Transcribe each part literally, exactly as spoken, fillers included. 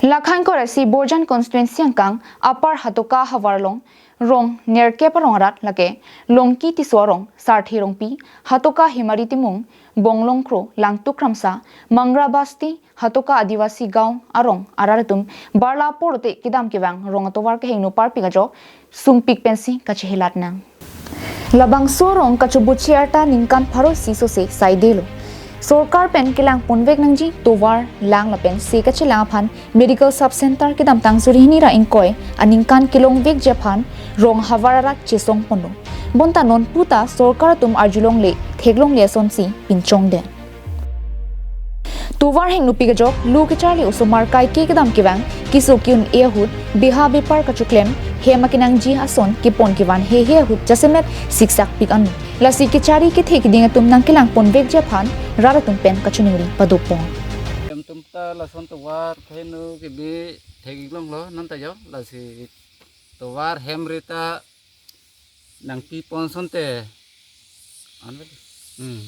Lakha ingkoi ra isi Borjan constituency angkang Upper Hatoka havar along rong nerkep arong arat lake Longki Tisso arong, Sarthe Rongpi, Hatoka Hemari Timung, Bonglong Kro, Langtuk Kramsa, Mangra Basti, Hatoka Adivasi Gaon arong arat atum barla apor te kedam kevang rong atovar kehingno parpik ajok sungpik pensi kachehelat nang. Labangso arong kachobuchi arta ningkan pharo isi sose saidelo. Sorkar pen kelang ponvek nangji tovar, lang lapen se kachelang aphan medical sub center kedamtang suri hini ra ingkoi aningkan kelongvekji aphan rong havar arat chesong ponlo. Bonta non puta sorkar atum arjulongle theklongle asonsi pinchongdet. Tovar hingno pik ajok lo kecharli osomar kaike kedam kevang, keso ke-un-e ahut beha bepar kachoklem, hem akenangji ason kepon kevan hehe ahut jasemet siksak pik anlo. Lasi kechari kethe keding atum nangkelang ponvekji aphan rat atum pen kachiningri padopon. Hem atum ta lason tovar hingno kebe theklonglo nonta jo, lasi tovar hem ri ta nangpipon asonte. An beli. Hmm.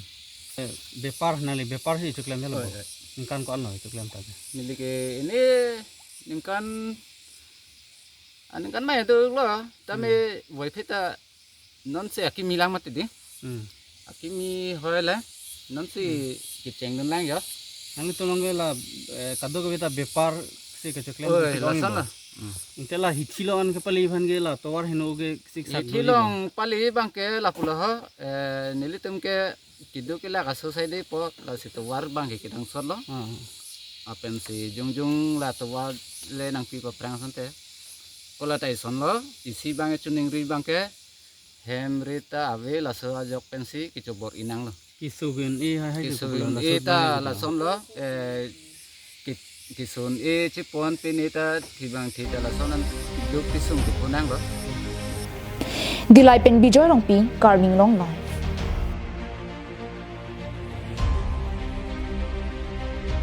Eh, bepar nangli bepar si choklem helo. Oi, bo. Oi. Ningkan ko-an lo choklem ta. Neli ke ini ningkan, ah, ningkan mai do lo. Tame Hmm. Wai pheta nonsi akimi lang mati di. Hmm. Akimi hoi le nonsi Hmm. Kechengdun lang jo. Nanglitum along ke la, eh, kadokave ta bepar si kachoklem Oi, ketik ong lason bo. La. Hmm. Inte la hithi along an kepali aphan ke la tovar hingno ke siksak Hithi doli along bo. Pali abang ke lapulo ho, eh, nelitum ke keduk ke la kaso saide po, lasi tovar abang ke kedangsot lo. Ah. Lapensi jongjong la tovar le nangpi paphrang asonte. Kola ta isonlo, isi abang ke chiningri abang ke hem ri ta ave, laso ajok pensi kechobor-i nanglo. Keso ke-un-e hai hai Keso ke-un-e ta lason lo, eh, ke-, keso ke-un-e chepon pine ta thibang thi ta lason an duk kesung kepon nanglo. Dillai pen Bijoy Rongpi, Karbi Anglong Live.